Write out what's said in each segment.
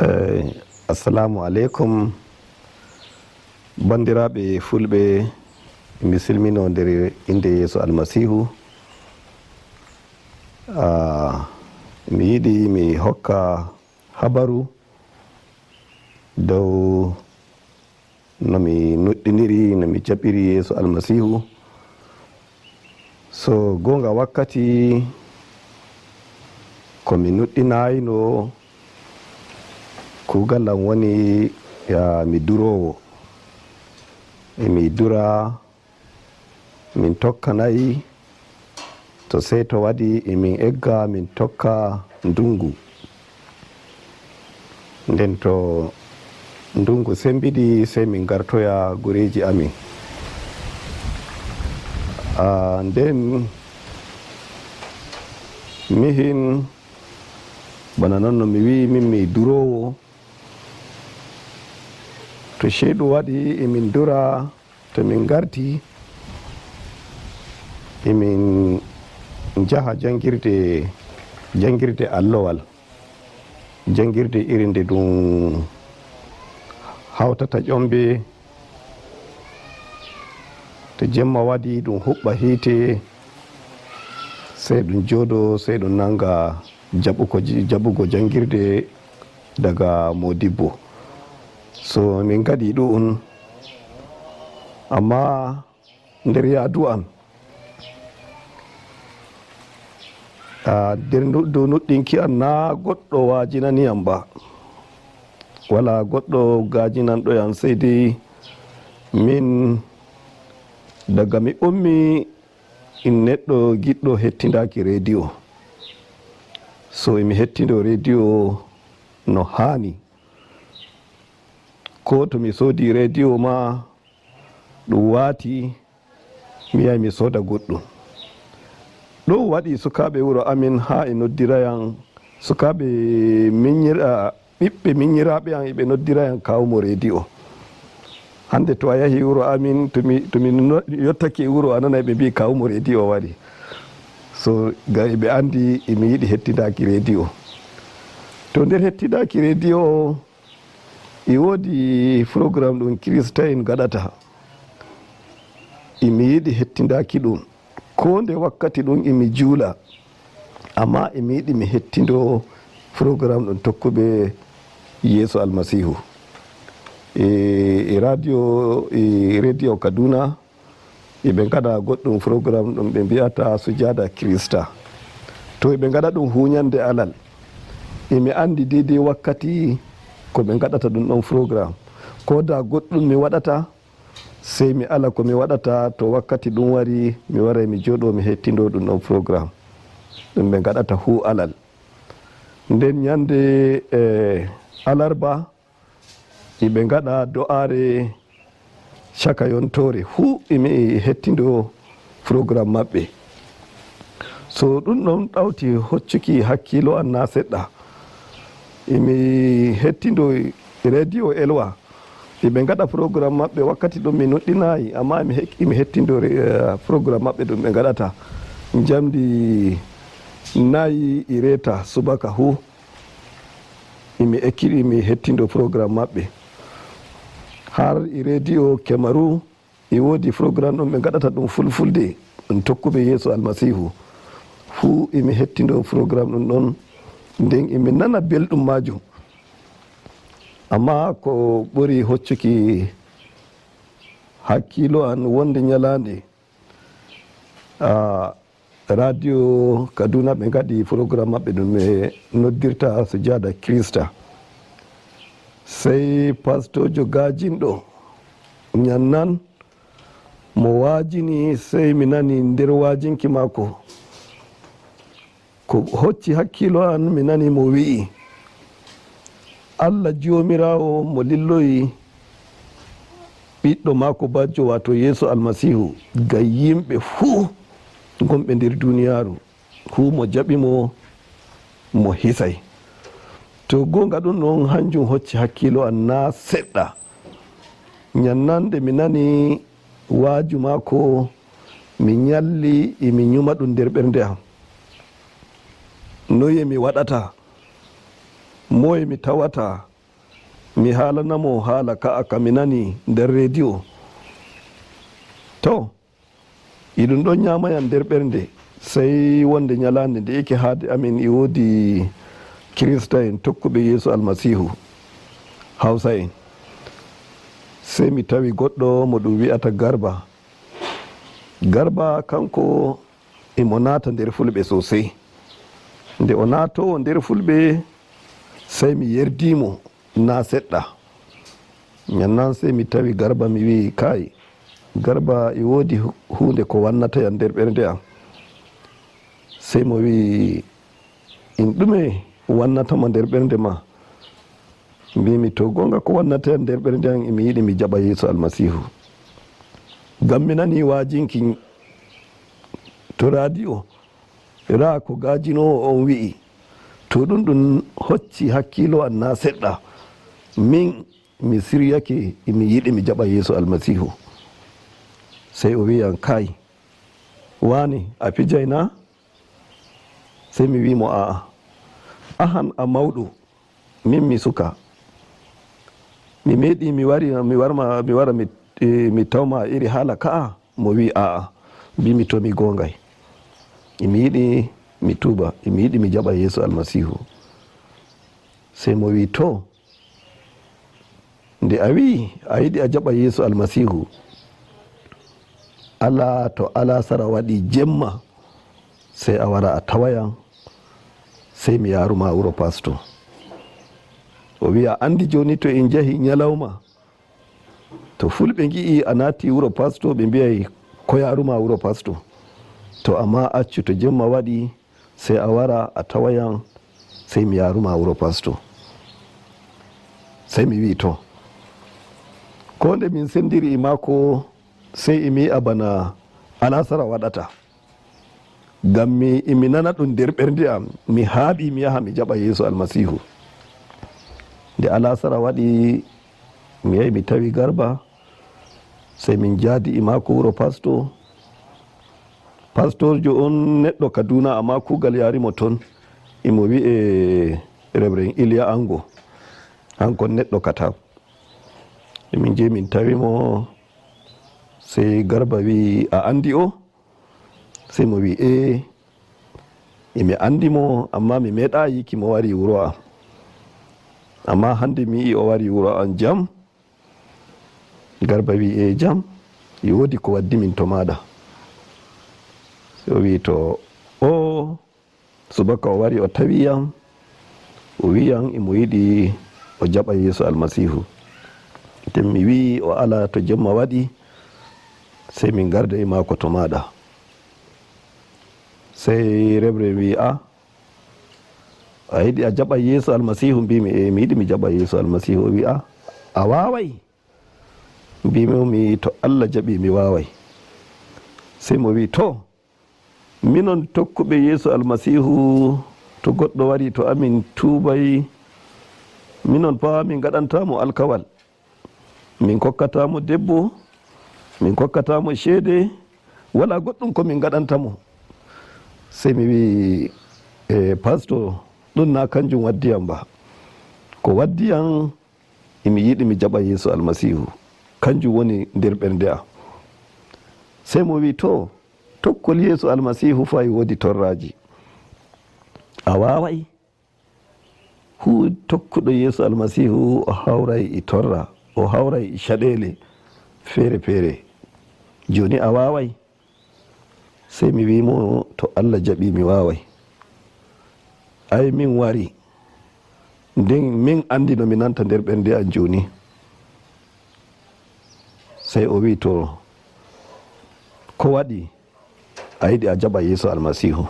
Eyi, assalamu aleykum bandiraɓe Fulɓe, mi silmino nder inde Yeeso Almasihu. Mi yiɗi mi hokka habaru dow no mi nuɗɗiniri, no mi jaɓiri Yeeso Almasihu. So gonga, wakkati komi nuɗɗinayino, kugal am woni ya mi durowo, emi dura, min tokka nayi. To sey to waɗi emin egga, min tokka ndungu. Nden to ndungu sembiɗi, sey min gartoya gureji amin. Nden mihin bana noon no mi wi min mi durowo. To ceeɗu waɗi, emin dura. To min garti, emin jaha jangirde, jangirde allowal, jangirde irin nde ɗum hawtata ƴombe. To jemma waɗi, ɗum huɓɓa hiite, sey ɗum jooɗo, sey ɗum nanga jaɓuko, jaɓugo jangirde daga modibbo. So min gaɗi ɗum, amma nder yaadu am nder dow nuɗɗinki an, na goɗɗo wajinaniyam ba, wala goɗɗo gajinanɗo yam, sey dai min daga mi ummi in neɗɗo giɗɗo hettidaki rediyo. So emi hettido rediyo no hani, ko to mi soodi rediyo ma ɗum waati, mi yahi mi sooda goɗɗum. Ɗum waɗi sukaɓe wuro amin ha e noddirayan, sukaɓe miñira, ɓiɓɓe miñiraɓe an, eɓe noddirayan kawmo rediyo. Hande to a yahi wuro amin, tomi yottake e wuro, a nana ɓe mbi kawmo rediyo waɗi. So ga ɓe andi emi yiɗi hettidaki rediyo. To nder hettidaki rediyo o, e woodi programme ɗum Christa en gaɗata, emi yiɗi hettidaki ɗum ko nde wakkati ɗum emi juula, amma emi yiɗi mi hettido programme ɗum tokkuɓe Yeeso Almasihu e radio, e Radio Kaduna. Eɓe gaɗa goɗɗum programme ɗum ɓe mbiyata Sujada Christa. To eɓe gaɗa ɗum huñande alal, emi andi dedei wakkati ko ɓe gaɗata ɗum ɗon programme. Ko da goɗɗum mi waɗata, sey mi ala komi waɗata. To wakkati ɗum wari, mi wara mi jooɗo, mi hettindo ɗum ɗon programme ɗum ɓe gaɗata hu alal. Nden ñande e alarba, eɓe gaɗa do'are caka yontore hu, emi hettindo programme maɓɓe. So ɗum ɗon ɗawti hoccuki hakkilo an na seɗɗa. Emi hettindo Radio Elwa, eɓe gaɗa programme maɓɓe. Wakkati ɗum mi nuɗɗinayi, amma emi hettindo programme maɓɓe ɗum ɓe gaɗata jamdi 4:15 subaka hu, emi ekkiri, mi hettindo programme maɓɓe. Har e Radio Camaru e woodi programme ɗum ɓe gaɗata ɗum Fulfulde, ɗum tokkuɓe Yeeso Almasihu fuu, emi hettindo programme ɗum ɗon. Nden emi nana belɗum majum. Amma ko ɓuri hoccuki hakkilo an, wonde ñalande Radio Kaduna ɓe gaɗi programme maɓɓe ɗum ɓe noddirta Sujada Christa, sey pastojo gajinɗo ñannan mo wajini, sey mi nani nder wajinki mako ko hocci hakkilo an. Mi nani mo wi'i Allah Jomirawo mo lilloyi ɓiɗɗo mako bajjo, wato Yeeso Almasihu, gam yimɓe fuu gonɓe nder duniyaru fu mo jaɓimo mo hisay. To gonga ɗum ɗon hanjum hocci hakkilo an na seɗɗa. Ñannande mi nani waaju mako, mi ñalli emi ñuma ɗum nder ɓernde am: noye mi waɗata, moye mi tawata. Mi haalanamo haala ka'a ka mi nani nder rediyo. To iɗum ɗon ñamayam nder ɓernde. Sey wonde ñalande nde yake haade amin e woodi kirista en tokkuɓe Yeesu Almasihu hawsa en, sey mi tawi goɗɗo mo ɗum wi'ata Garba. Garba kanko emo naata nder fulɓe sosai. Nde o naatowo nder fulɓe, sey mi yerdimo na seɗɗa. Ñannan sey mi tawi Garba, mi wi: "Kay Garba, e woodi hunde ko wannata yam nder ɓernde am." Sey mo wi: "In ɗume wannatama nder ɓernde ma?" Mbimi: "To gonga, ko wannata yam nder ɓernde am, emi yiɗi mi jaɓa Yeesu Almasihu, ngam mi nani wajinki to radio ra ko gajinowo on wi'i. To ɗum hocci hakkilo an na seɗɗa. Min mi siryake, emi yiɗi mi jaɓa Yeesu Almasihu." Sey o wiyan: "Kai wani, a fijay na?" Sey mi wimo: "A'a, ahan a mawɗo, min mi suka. Mi meeɗi mi wari mi warma mi wara mi tawma iri haala ka'a." Mo wi: "A'a." Mbimi: "To mi gongay, emi yiɗi mi tuba, emi yiɗi mi jaɓa Yeesu Almasihu." Sey mo wi: "To nde a wi a yiɗi a jaɓa Yeesu Almasihu, ala to alasara waɗi jemma, sey a wara a tawayan, sey mi yaruma wuro pasto." O wi: "A andi joni to en jahi ñalawma, to fulɓe gi'i a naati wuro pasto, ɓe mbiyay ko yaruma wuro pasto. To amma accu to jemma waɗi, sey a wara a tawayan, sey mi yaruma wuro pasto." Sey mi wi to. Ko nde min sendiri e maako, sey emi yi'a bana alasara waɗata, ngam mi emi nana ɗum nder ɓernde am, mi haaɓi mi yaha mi jaɓa Yeesu Almasihu. Nde alasara waɗi, mi yahi mi tawi Garba, sey min jaadi e maako wuro pasto. Pastorjo on neɗɗo Kaduna, amma kugal yarimo toon. Imo wi'e Reverend Iliya Ango, hankon neɗɗo Katab. Min je min tawimo, sey Garba wi: "A andi o?" Sey mo wi: "E, emi andimo, amma mi meeɗa yiki mo wari wuro am, amma hande mi yi o wari wuro am. Jam?" Garba wi: "E, jam. E woodi ko waddi min to maɗa." Sey o wi: "To o subaka o wari o tawiyam, o wiyam emo yiɗi o jaɓa Yeesu Almasihu. Nden mi wi o ala to jemma waɗi, sey min garda e maako to maɗa." Sey reverend wi: A yiɗi a jaɓa Yeesu Almasihu?" Mbimi: "E, mi yiɗi mi jaɓa Yeesu Almasihu." O wi: A waway?" Mbimi: "To Allah jaɓi, mi waway." Sey mo wi: "To minon tokkuɓe Yeesu Almasihu, to goɗɗo wari to amin tubay, minon pa min gaɗantamo alkawal, min kokkatamo debbo, min kokkatamo ceede, wala goɗɗum ko min gaɗantamo." Sey mi wi: "E pastor, ɗum na kanjum waddiyam ba. Ko waddiyam, emi yiɗi mi jaɓa Yeesu Almasihu, kanjum woni nder ɓernde am." Sey mo wi: "To tokkol Yeesu Almasihu fa e woodi torraji, a waway hu tokkuɗo Yeesu Almasihu o hawray e torra, o hawray e caɗele feere feere. Joni a waway?" Sey mi wimo: "To Allah jaɓi, mi waway. Ay min wari nden min andi no mi nanta nder ɓernde am joni." Sey o wi: "To ko waɗi a yiɗi a jaɓa Yeesu Almasihu?"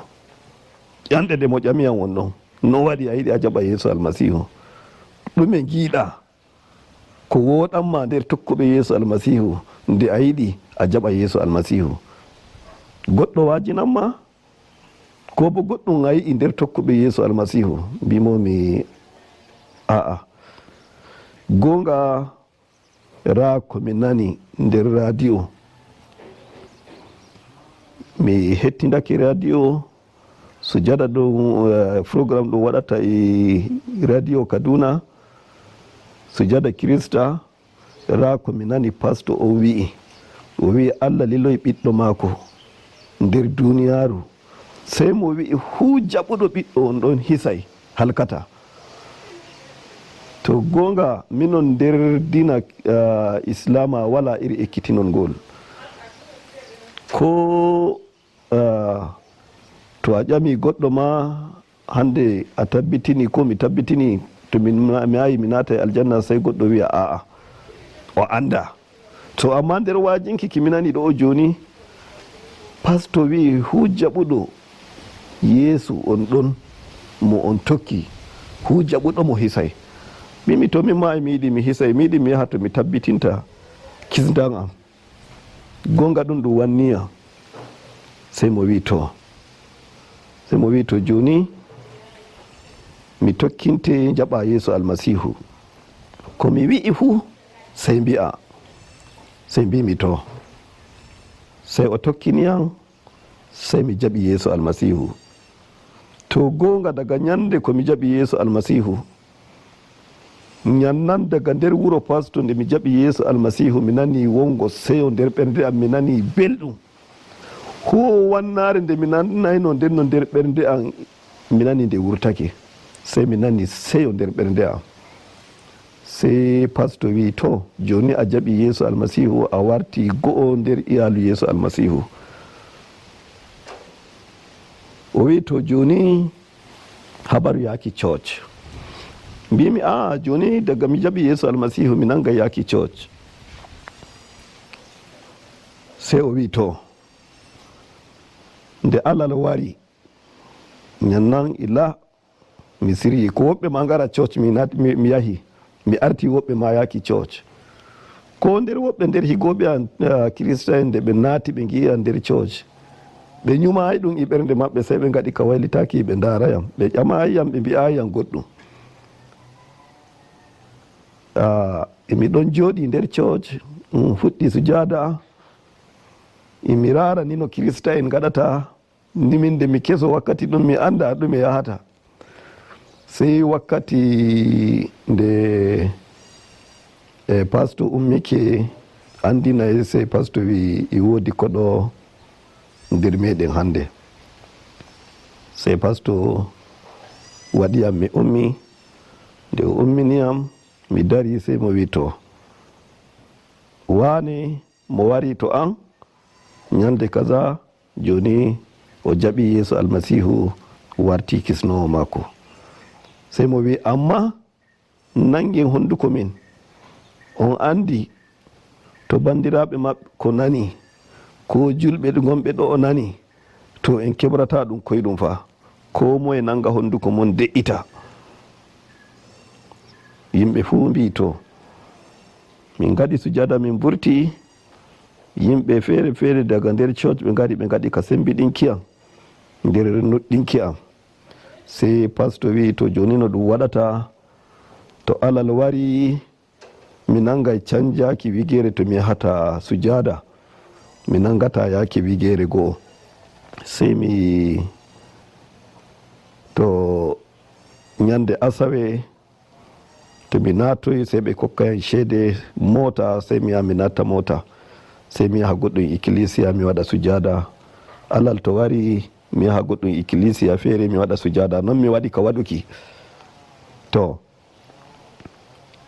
Ƴanɗe ɗe mo ƴamiyam won ɗon: "No waɗi a yiɗi a jaɓa Yeesu Almasihu? Ɗume giiɗa ko woɗanma nder tokkuɓe Yeesu Almasihu nde a yiɗi a jaɓa Yeesu Almasihu? Goɗɗo wajinanma ko bo goɗɗum a yi'i nder tokkuɓe Yeesu Almasihu?" Mbimomi: "A'a, gonga ra komi nani nder radio. Mi hettidake radio sujada ɗum, programme ɗum waɗata e radio Kaduna. Sujada Kirista ra ko mi nani pasto o wi'i, o wi'i Allah liloy ɓiɗɗo maako nder duniyaaru, sey mo wi'i hu jaɓuɗo ɓiɗɗo on ɗon hisay halkata. To gonga minon nder dina islama wala iri ekkitinol ngol ko to a ƴami goɗɗo ma hande a tabbitini ko mi tabbitini to mi ayi mi naata e aljanna, sey goɗɗo wiya a'a, o anda. To amma nder wajinki ki mi nani ɗo o joni, pasto wi hu jaɓuɗo Yeesu on ɗon mo on tokki, hu jaɓuɗo mo hisay. Mimi to min ma mi yiɗi mi hisay, mi yiɗi mi yaha to mi tabbitinta kisdan am gonga ɗum ɗum wanniya. Sey mo wi to, sey mo wi to joni mi tokkinte jaɓa Yeesu Almasihu, ko mi wi'i fuu sey mbi'a. Sey mbimi to, sey o tokkiniyam, sey mi jaɓi Yeesu Almasihu. To gonga daga ñande komi jaɓi Yeesu Almasihu, ñannan daga nder wuro pasto nde mi jaɓi Yeesu Almasihu, mi nani wongo seyo nder ɓernde am, mi nani belɗum ko wannare nde mi nanayno nder no nder ɓernde am, mi nani nde wurtake, sey mi nani seyo nder ɓernde am. Sey pasto wi to joni a jaɓi Yeesu Almasihu, a warti go'o nder iyalu Yeesu Almasihu. O wi to joni habaru yaaki church. Mbimi a joni daga mi jaɓi Yeesu Almasihu, mi nanga yaaki church. Sey o wi to nde alal wari ñannan ila mi siryi ko woɓɓe ma ngara church, mi yahi mi arti woɓɓe ma yaaki church, ko nder woɓɓe nder higoɓe an christa en nde ɓe naati ɓe giya nder church, ɓe nyumayi ɗum e ɓernde maɓɓe, sey ɓe gaɗi ka waylitaki, ɓe darayam, ɓe ƴamayam, ɓe mbi'ayam goɗɗum. Emi ɗon jooɗi nder church, fuɗɗi sujada, emi rara ni no christa en gaɗata ni. Min nde mi keso wakkati ɗum mi anda ɗum e yahata. Sey wakkati nde e pasto ummike andina, sey pasto wi e woodi koɗo nder meɗen hande. Sey pasto waɗiyam mi ummi. Nde o umminiyam mi dari, sey mo wi to wane mo wari to an ñande kaza, joni o jaɓi Yeesu Almasihu warti kisnowo makko. Sey mo wi amma nangen honduko min on andi to bandiraɓe maɓɓe ko nani ko julɓe gonɓe ɗo o nani to en keɓrata ɗum koyɗum fa ko moye nanga honduko mon de'ita. Yimɓe fuu mbi to min gaɗi sujada, min burti. Yimɓe feere feere daga nder church ɓe gari, ɓe gaɗi ka sembiɗinki am nder noɗɗinki am. Sey pasto wi to joni no ɗum waɗata to alal wari, mi nangay canjaki wigere to mi yahata sujada, mi nangata yake wigere go'o. Sey mi to ñande asawe to mi natoyi, sey ɓe kokkayan ceede mota, sey mi yaha mi natta mota, sey mi yaha goɗɗum ecclesia mi waɗa sujada. Alal to wari, mi yaha goɗɗum ecclesia feere mi waɗa sujada. Noon mi waɗi ka waɗuki to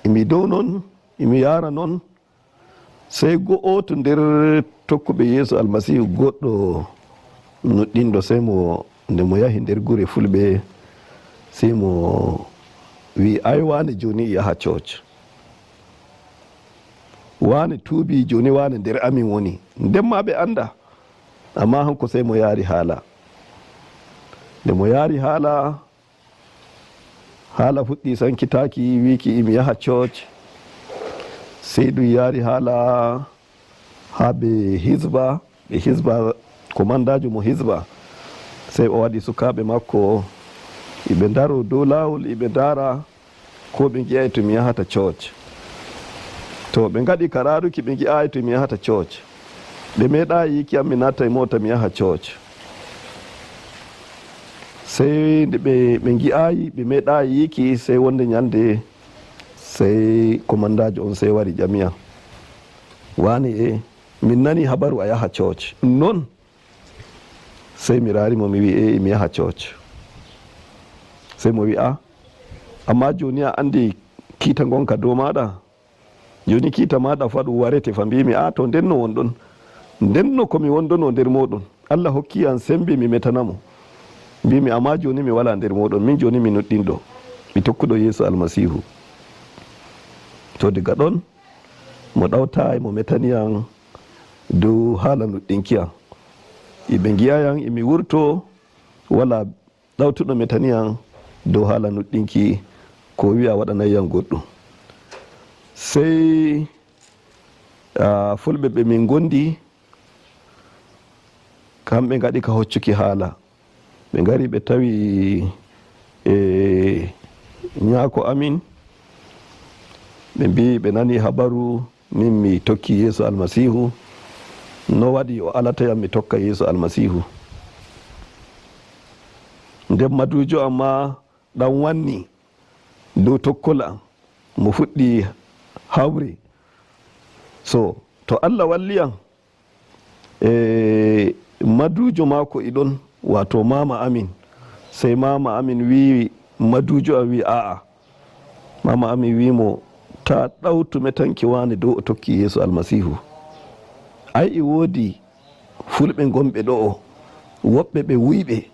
emi dow noon, emi yara noon. Sey go'oto nder tokkuɓe Yeesu Almasihu, goɗɗo noɗɗinɗo, sey mo nde mo yahi nder gure fulɓe, sey mo wi ay wane joni yaha church, wane tuubi joni, wane nder amin woni nden ma ɓe anda. Amma hanko sey mo yaari haala. Nde mo yaari haala, haala fuɗɗi sankitaki wiki imi yaha church. Sey ɗum yaari haala ha ɓe hisba, ɓe hisba commandajo mo hisba, sey o waɗi sukaɓe makko iɓe daro dow lawol, iɓe dara ko ɓe gi'ay to mi yahata church. To ɓe gaɗi kararuki, ɓe gi'ayi to mi yahata church, ɓe meeɗayi yiki am mi natta e mota mi yaha church. Sey nde ɓe gi'ayi, ɓe meeɗayi yiki, sey wonde ñande sey Sey commandajo on sey wari ƴamiyam, wani e min nani habaru a yaha church non. Sey mi rarimo, mi wi e mi yaha church. Sey mo wi a amma joni a andi kiita gonka dow maɗa, joni kiita maɗa fa ɗum warete fa. Mbimi a to ndenno wonɗon, ndenno komi wondono nder moɗon, Allah hokki an sembe mi metanamo. Mbimi amma joni mi wala nder moɗon, min joni mi nuɗɗinɗo, mi tokkuɗo Yeesu Almasihu. To diga ɗon mo ɗawta mo metaniyan dow haala nuɗɗinki am. Eɓe giyayan emi wurto wala ɗawtuɗo metaniyan dow haala nuɗɗinki ko wiya waɗanayyam goɗɗum. Sey fulɓe ɓe min gondi, kamɓe gaɗi ka hoccuki haala, ɓe gari ɓe tawi e ñaako amin, ɓe mbi ɓe nani habaru min mi tokki Yeesu Almasihu, no waɗi o alatayam mi tokka Yeesu Almasihu. Nden madujo amma ɗan wanni dow tokkol am mo fuɗɗi hawri. So to Allah walli am e madujo mako iɗon, wato mama amin, sey mama amin wi madujo am wi a'a, mama amin wimo ta ɗawtume tanki wani dow o tokki Yeesu Almasihu. Ay e woodi fulɓe gonɓe ɗo o woɓɓe ɓe wuyɓe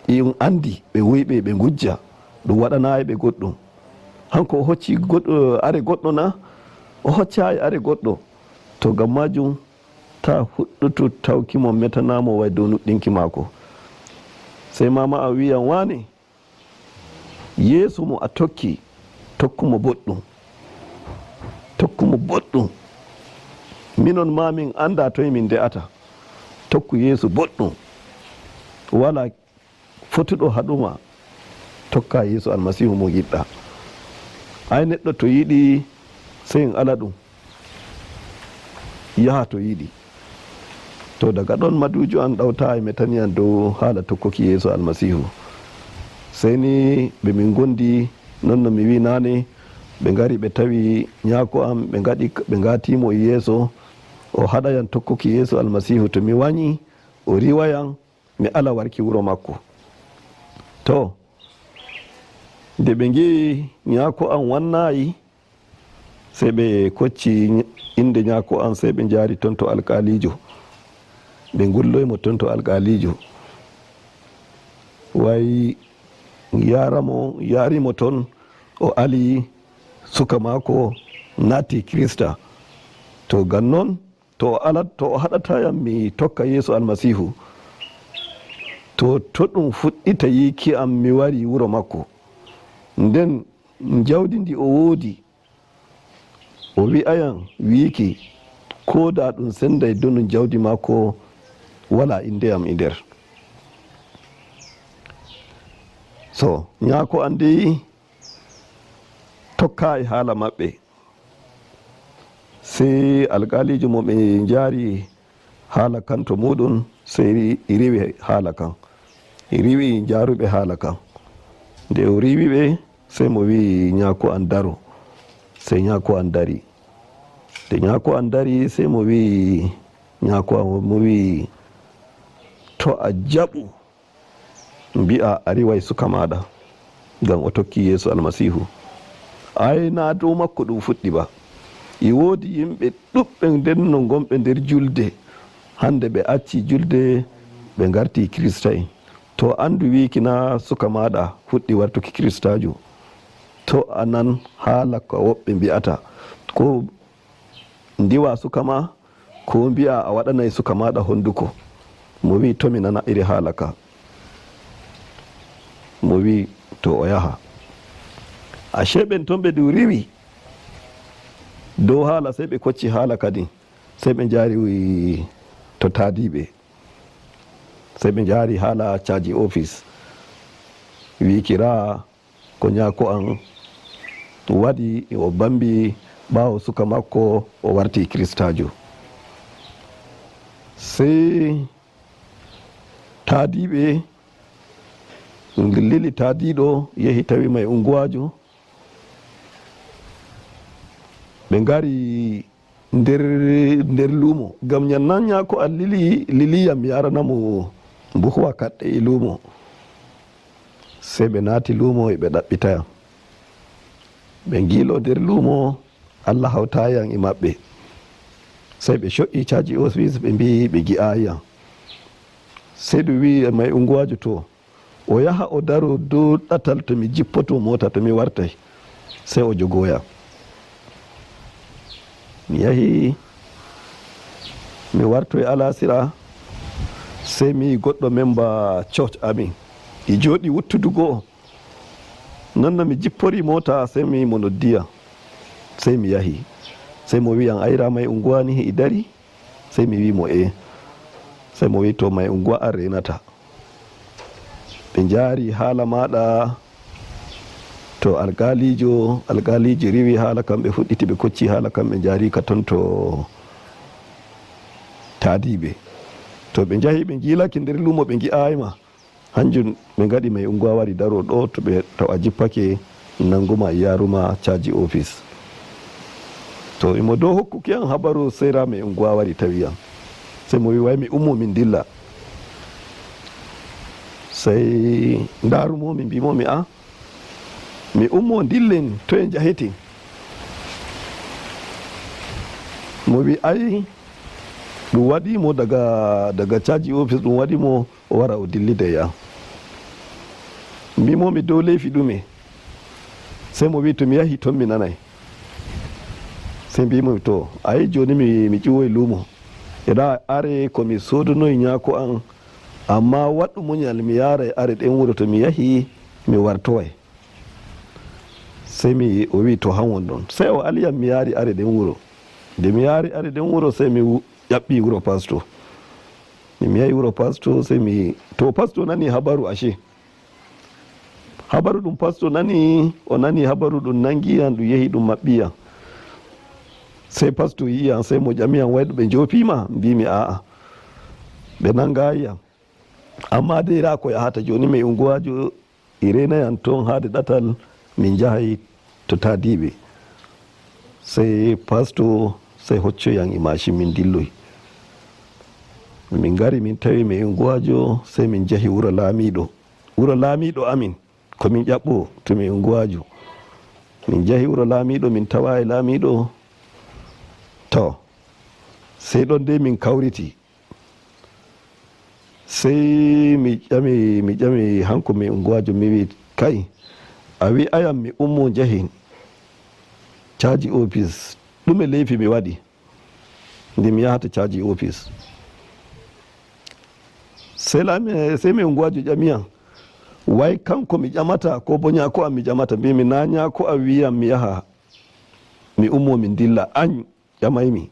in andi ɓe wuyɓe ɓe gujja ɗum waɗanayi ɓe goɗɗum. Hanko o hocci goɗɗo are goɗɗo na o hoccayi are goɗɗo to gam majum ta huɗɗutu tawkimo metanamo way dow nuɗɗinki mako. Sey mama a wiyan wani Yeeso mo a tokki, tokkumo boɗɗum, tokkumo boɗɗum. Minon ma min anda toye min de'ata. Tokku Yeeso boɗɗum, wala fotuɗo haɗuma tokka Yeeso Almasihu mo giɗɗa. Ay neɗɗo to yiɗi sey en ala ɗum yaha to yiɗi. To daga ɗon madujo an ɗawta e metaniyan dow haala tokkoki Yeeso Almasihu. Sey ni ɓe min gondi non no mi wi nane, ɓe gari ɓe tawi ñaako am, ɓe gaɗi ɓe gatimo e yeeso o haɗayan tokkoki Yeeso Almasihu. To mi wañi o riwayan mi ala warki wuro makko. To nde ɓe gii ñaako am wannayi, sey ɓe kocci inde ñaako am, sey ɓe jaari toon to alkalijo, ɓe gulloymo toon to alkalijo way yaramo yarimo toon o ali suka mako naati Krista. To gam noon to o alat to o haɗatayam mi tokka Yeeso Almasihu, to ɗum fuɗɗita yiki am mi wari wuro makko. Nden jawdi ndi o woodi o wi'ayan wiiki ko da ɗum senday donu jawdi makko wala inde am e nder. So ñaako andi tokka e haala maɓɓe, sey alkalijo mo ɓe jaari haala kan to muɗum, sey riwi haala kan, riwi jaruɓe haala kan. Nde o riwi ɓe, sey mo wi ñaako an daro. Sey ñaako an dari. Nde ñaako an dari, sey mo wi ñaako an, mo wi to a jaɓu mbi'a a riway suka maɗa ngam o tokki Yeeso Almasihu. Ay na dow makko ɗum fuɗɗi ba, e woodi yimɓe ɗuɓɓe nden no gonɓe nder julde, hande ɓe acci julde ɓe garti Christa en. To andu wiki na suka maɗa fuɗɗi wartuki Christajo, to a nan haala ko woɓɓe mbi'ata ko ndiwa suka ma ko mbi'a a waɗanay suka maɗa honduko. Mo wi tomi nana iri haala ka. Mo wi to o yaha ashe ɓen toon ɓe ɗum riwi dow haala, sey ɓe kocci haala kadi, sey ɓe jaari to taadiɓe, sey ɓe jaari haala caji office wikira ko ñaako an waɗi o bambi ɓaawo suka makko o warti Christajo. Sey taadiɓe lili taadiɗo yehi tawi may unguwajo. Ɓe ngari nder luumo ngam ñannan ñaako an lili liliyam mi yaranamo buhuwa kaɗɗe e luumo. Sey ɓe naati luumo e ɓe ɗaɓɓitayam, ɓe giilo nder luumo. Allah hawtayam e maɓɓe. Sey ɓe co'i caji office, ɓe mbi ɓe gi'ayam. Sey ɗum wi mai unguwajo to o yaha o daro dow ɗatal to mi jippoto mota to mi wartay, sey o jogoyam. Mi yahi mi wartoy alasira, sey mi yi goɗɗo member church amin e jooɗi wuttudugo non no mi jippori mota. Sey mi mo noddiya, sey mi yahi, sey mo wiyan ayra mai unguwa ni e dari. Sey mi wimo e sey mo wi to mai unguwa an renata ɓe jaari haala maɗa to alkalijo. Alkaliji riwi haala kamɓe fuɗɗiti ɓe kocci haala kamɓe jaari ka toon to taadiɓe to ɓe jahi ɓe jilaki nder lumo ɓe gi'ayma. Hanjum ɓe gaɗi mai unguwa wari daro ɗo to ɓe to a jippake nanguma yaruma caji office. To imo dow hokkuki an habaru, seyra mai unguwa wari tawiyam. Sey mo wi way mi ummo min dilla. Sey darumomi, mbimomi a mi ummo dillen to en jaheti. Mo wi ay ɗum waɗimo daga caji office, ɗum waɗimo o wara o dillida ya. Mbimomi dow leyfi ɗume. Sey mo wi to mi yahi toon mi nanay. Sey mbimomi to ayi joni mi ƴuwoy luumo eɗa are komi sodunoyi ñaako an, amma waɗu muñal mi yara are ɗen wuro to mi yahi mi wartoway. Sey mi o wi to han won ɗon. Sey o aliyam mi yaari are ɗen wuro. Nde mi yaari are ɗen wuro, sey mi ƴaɓɓi wuro pasto. Mi yahi wuro pasto, sey mi to pasto nani habaru. Ashe habaru ɗum pasto nani, o nani habaru ɗum nangiyan ɗum yeehi ɗum maɓɓiyan. Sey pasto yiyan, sey mo ƴamiyan wayɗo ɓe jopima. Mbimi a'a, ɓe nangayiyam, amma dei ra ko yahata joni mai unguwajo e renayan toon haade ɗatal min jahay to tadiɓe. Sey pasto sey hoccoyan e machine, min dilloy. Min gari min tawi mai unguwajo, sey min jahi wuro laamiɗo, wuro laamiɗo amin komin ƴaɓɓo to mi unguwajo. Min jahi wuro laamiɗo, min tawa e laamiɗo to. Sey ɗon nde min kawriti, sey mi ƴami hanko mi unguwajo, mi wi kay a wi ayam mi ummo jahi caji office, ɗume leyfi mi waɗi nde mi yahata caji office? Sey lami sey mi unguwajo ƴamiyam way kanko mi ƴamata ko bo ñaako am mi ƴamata. Mbimi na ñaako am wiyam mi yaha mi ummo min dilla an ƴamaymi.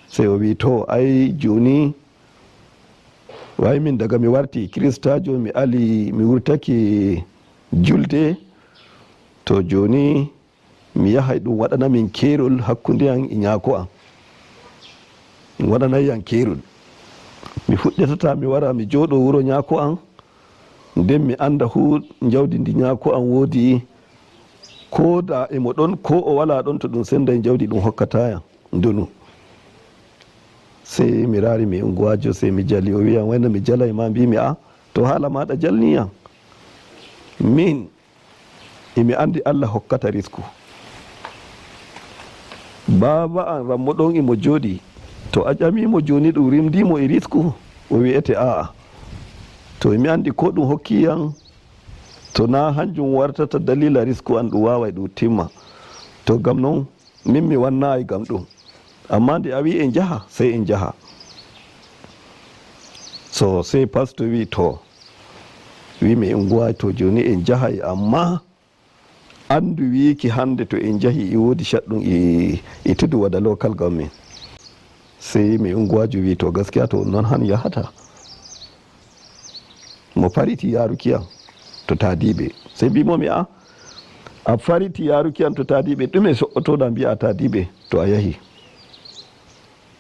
Sey o wi to ay joni way min daga mi warti kristajo, mi ali mi wurtake julde. To joni mi yahay ɗum waɗanamin kerol hakkude an e ñaako am, ɗum waɗanayyam kerol. Mi fuɗɗitata mi wara mi jooɗo wuro ñaako am, nden mi anda hu jawdi ndi ñaako am woodi, ko da emo ɗon ko o wala ɗon, to ɗum senda jawdi ɗum hokkatayam ndonu. Sey mi raari mi unguwajo, sey mi jali. O wiyam wayno mi jalay ma. Mbimi a to haala maɗa jalniyam min emi andi Allah hokkata risku. Baba an rammo ɗon imo jooɗi, to a ƴamimo joni ɗum rimdimo e risku, o wiyete a'a. To mi andi ko ɗum hokkiyam to na hanjum wartata dalila risku an ɗum waway ɗum timma. To gam noon min mi wannayi gam ɗum, amma nde a wi en jaaha, sey en jaaha. So sey pasto wi to wi mi unguwa to joni en jahay, amma andu wiki hande to en jahi e wodi shaɗɗum e tudu waɗa local government. Sey mi unguwajo wi to gaskiya to non han yahata. Mo fariti yarukiyam to tadiɓe. Sey mbimomi a fariti yarukiyam to tadiɓe, ɗume so'otoɗa mbiya tadiɓe to a yahi?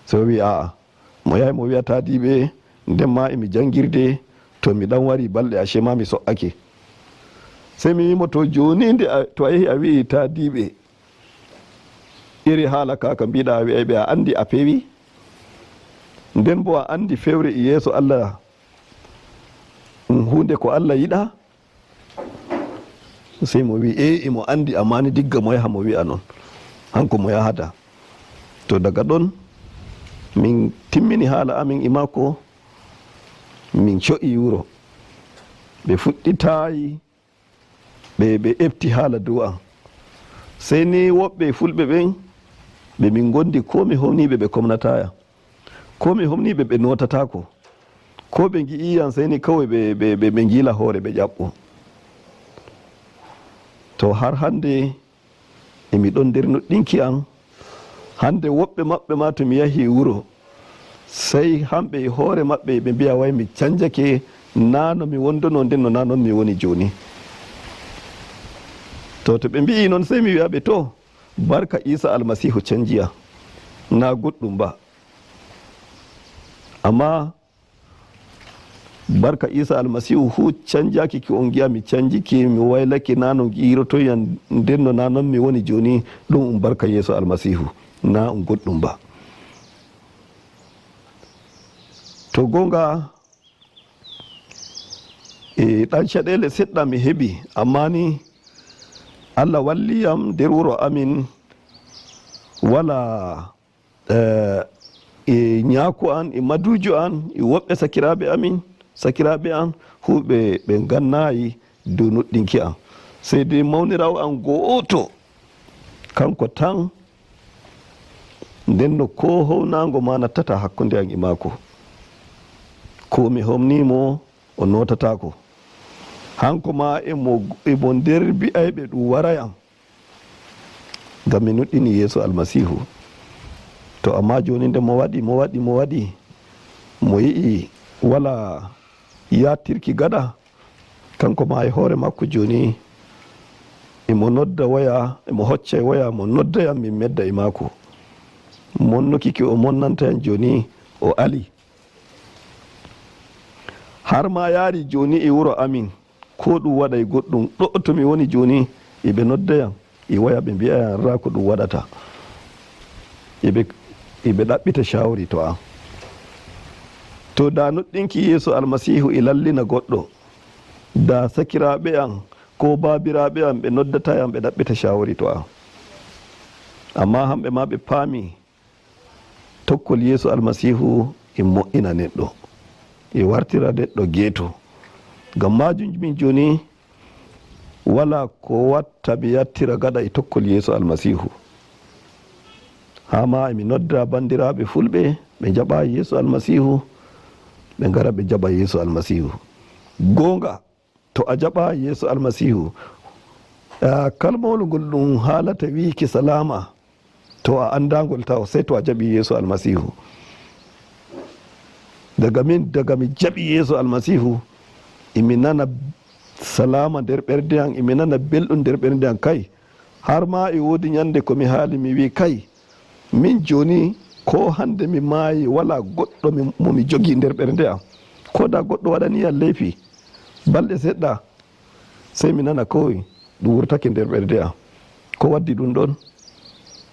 So wi a'a, mo yahi mo wiya tadiɓe nden ma emi jangirde to mi ɗan wari balɗe, ashe ma mi so'ake. Sey mi wimo to joni nde to a yahi a wi tadiɓe Iri haala ka ka mbiɗa wi'ay ɓe a andi a fewi, nden bo a andi fewre e yeeso Allah ɗum hunde ko Allah yiɗa. Sey mo wi e imo andi, amma ni digga mo yaha mo wi'a noon hanko mo yahata. To daga ɗon min timmini haala amin e makko, min co'i wuro ɓe fuɗɗitayi ɓe ɓe efti haala dow am. Sey ni woɓɓe fulɓe ɓen ɓe min gondi, ko mi homniɓe ɓe komnataya, ko mi homniɓe ɓe notatako, ko ɓe gi'iyan sey ni kawai ɓe gila hoore ɓe ƴaɓɓo. To har hande emi ɗon nder nuɗɗinki am. Hande woɓɓe maɓɓe ma to mi yahi wuro, sey hamɓe e hoore maɓɓe ɓe mbiya way mi canjake na no mi wonduno nden no na noon mi woni joni. To ɓe mbi'i noon, sey mi wiyaɓe to barka Isa Almasihu canjiya na goɗɗum ba, amma barka Isa Almasihu hu canjaki ki on giya mi canjiki, mi waylake na no girotoyam nden no na noon mi woni joni. Ɗum barka Yeeso Almasihu na um goɗɗum ba. To gonga e ɗan caɗele seɗɗa mi heeɓi, amma ni Allah walliyam nder wuro amin wala e ñaako an e madujo an e woɓɓe sakiraɓe amin, sakiraɓe an huɓe ɓe gannayi dow nuɗɗinki an, sey dai mawnirawo an go'oto kanko tan. Nden no ko hownago ma nattata hakkude an e maako, ko mi homnimo o notatako hanko ma emo nder bi'ayɓe ɗum warayam ngam mi nuɗɗini Yeeso Almasihu. To amma joni nde mo waɗi mo waɗi mo waɗi mo yi'i wala yattirki gaɗa, kanko ma e hoore makko joni emo nodda waya, emo hocca e waya mo noddayam, min medda e maako monnukiki o monnantayan. Joni o ali har ma yaari joni e wuro amin ko ɗum waɗay goɗɗum ɗo to mi woni joni, eɓe noddayam e waya, ɓe mbi'ayan ra ko ɗum waɗata, eɓe ɗaɓɓita shawri to am. To da nuɗɗinki Yeeso Almasihu e lallina goɗɗo, da sakiraɓe am ko babiraɓe am ɓe noddatayam ɓe ɗaɓɓita shawri to am, amma hamɓe ma ɓe paami tokkol Yeeso Almasihu e mo'ina neɗɗo e wartira neɗɗo geeto. Ngam majum min joni wala ko watta mi yattira gaɗa e tokkol Yeeso Almasihu. Ha ma emi nodda bandiraɓe fulɓe ɓe jaɓa Yeeso Almasihu, ɓe gara ɓe jaɓa Yeeso Almasihu. Gonga to a jaɓa Yeeso Almasihu, kalmawol ngol ɗum haalata wiki salama, to a andagol taw sey to a jaɓi Yeeso Almasihu. Daga min daga mi jaɓi Yeeso Almasihu, emi nana salama nder ɓerde am, emi nana belɗum nder ɓerde am. Kay har ma e woodi ñande komi haali mi wi kay min joni ko hande mi maayi wala goɗɗo momi jogui nder ɓerde am. Ko da goɗɗo waɗaniyam leyfi balɗe seɗɗa, sey mi nana koy ɗum wurtake nder ɓerde am. Ko waddi ɗum ɗon?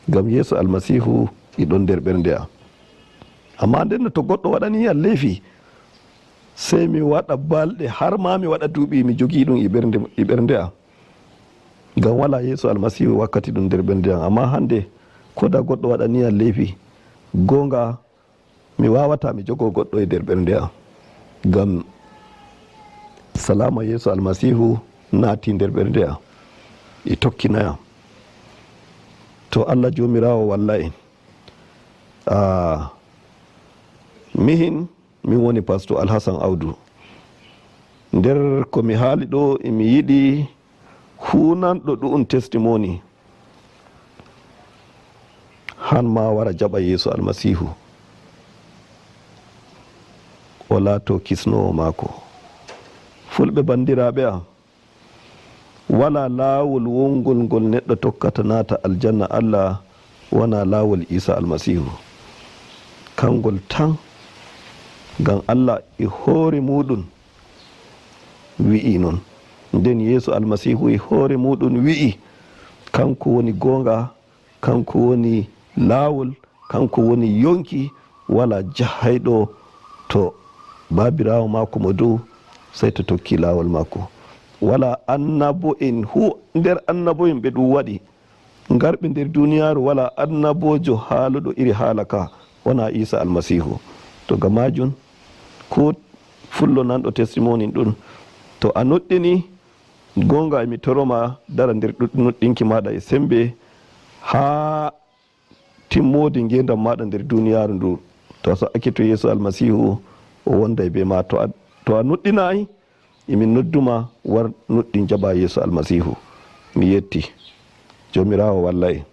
Ngam Yeeso Almasihu e ɗon nder ɓerde am. Amma nden to goɗɗo waɗaniyam leyfi, sey mi waɗa balɗe har ma mi waɗa duuɓi mi jogui ɗum e ɓerde am, ngam wala Yeeso Almasihu wakkati ɗum nder ɓerde am. Amma hande ko da goɗɗo waɗaniyam leyfi, gonga mi wawata mi jogo goɗɗo e nder ɓerde am, ngam salama Yeeso Almasihu naati nder ɓerde am e tokkinayam. To Allah jomirawo walla en. Mihin min woni Pasteur Alhasan Awdu. Nder komi haali ɗo, emi yiɗi hunanɗo ɗum testimony han ma wara jaɓa Yeeso Almasihu o laato kisnowo maako. Fulɓe bandiraɓe am, wala laawol wongol ngol neɗɗo tokkata naata aljanna Allah wona laawol Isa Almasihu kangol tan, ngam Allah e hoore muɗum wi'i noon. Nden Yeeso Almasihu e hoore muɗum wi'i kanko woni goonga. Kanko woni laawol, kanko woni yonki. Wala jahayɗo to babirawo mako mo dow sey to tokki laawol makko. Wala annabo en hu nder annabo en ɓe ɗum waɗi garɓe nder duniyaru, wala annabojo haaluɗo iri haala ka wona Isa Almasihu. To ga majum ko fullo nanɗo testimoni ɗum, to a nuɗɗini gonga, emi toroma dara nder nuɗɗinki maɗa e sembe ha timmode ngendam maɗa nder duniyaru ndu. To a sa'ake to Yeeso Almasihu, o wonda e be ma. To a nuɗɗinayi, emin nodduma, war nuɗɗin, jaɓa Yeeso Almasihu. Mi yetti Jomirawo walla en.